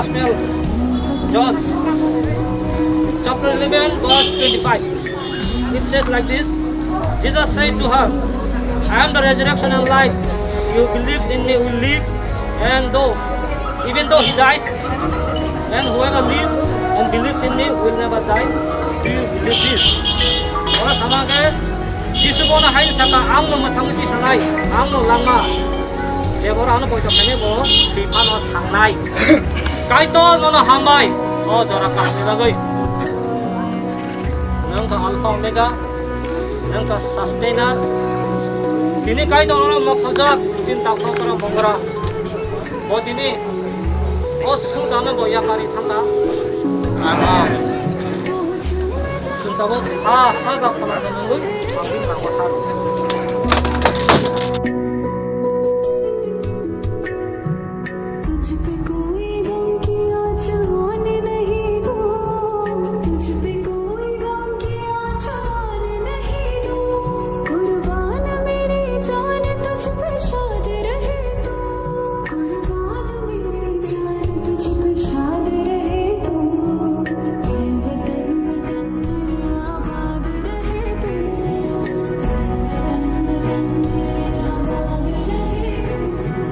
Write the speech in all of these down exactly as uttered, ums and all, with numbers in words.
Gospel, John chapter eleven, verse twenty-five. It says like this, Jesus said to her, "I am the resurrection and life. He who believes in me will live, and though, even though he dies, and whoever lives and believes in me will never die." Do you believe this? Ora sama ke Jisu bono hai saka, "Ang no mwthangwi tisanai, ang no langma. Je boro ano poito khainai bo thwi phano thangnai." Kaitor nono hambai, o jora kaham ni bagwi. Nwng kha Alpha Omega, nwng kha Sustainer. Tini Kaitor nono mokhojak, chinta khokra mongra. Bo tini o sungsano bo yakarwi thangkha. Amen. Chwng tabuk ha salba khorang nungwi, aboni nangma tharo. तुझ पे कोई गम की आंच आने नहीं दूं, तुझ पे कोई गम की आंच आने नहीं दूं। कुर्बान मेरी जान तुझ पे शाद रहे तू, कुर्बान मेरी जान तुझ पे शाद रहे तू। है वतन वतन मेरा आबाद रहे तू, है वतन वतन मेरा आबाद रहे तू।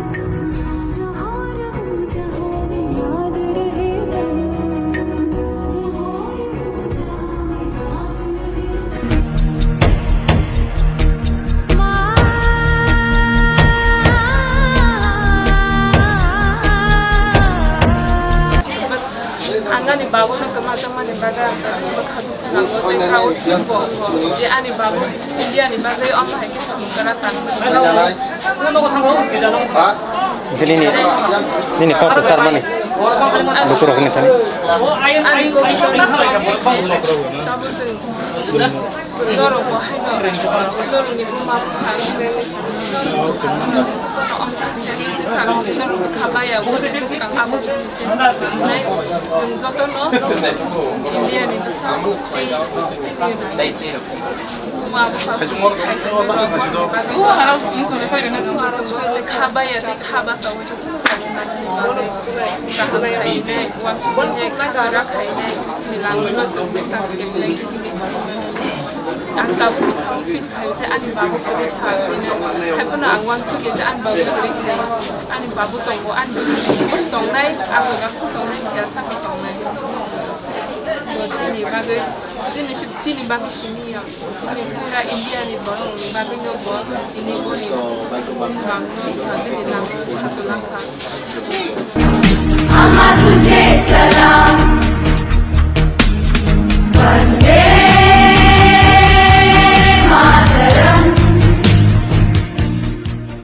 Ang ani babono kwmajakmani bagwi ang bwkha dukhu nango tei proud feel bo wngo je ani babo India ni bagwi omo hai khe samung kwrak tangwi. Hwnkhe nini, nini kok kwchar mani lukurok hwnwi sani. Ani kok kwchar mani tabo chwng norok bo haino norokni buma bupha norokni bwkha baya abo chesta khlainai. Chwng jotono India ni bwsa tei chini buma bupha kuchuk hai tongwi rok bagwi je kha baya tei kha bachao joto kaham khainai, uansuknai, kha kwrak khainai, chini langmano chwng bwskang kemlai khe himwi tongmani. Ang tabuk bwkhao feel khaio je ani babo kwrwi kha hwnwi. Haiphano ang uansukya je ani babo kwrwi kha, ani babo tongo, ani bwrwi bisingo tongnai, ang bwkha tongnai, phiya saka tongnai. Bo chini bagwi, chini si-, chini bagwi simi ya. Chini pura India ni borok ni bagwi no bo tini boni bangno bagwi ni nang.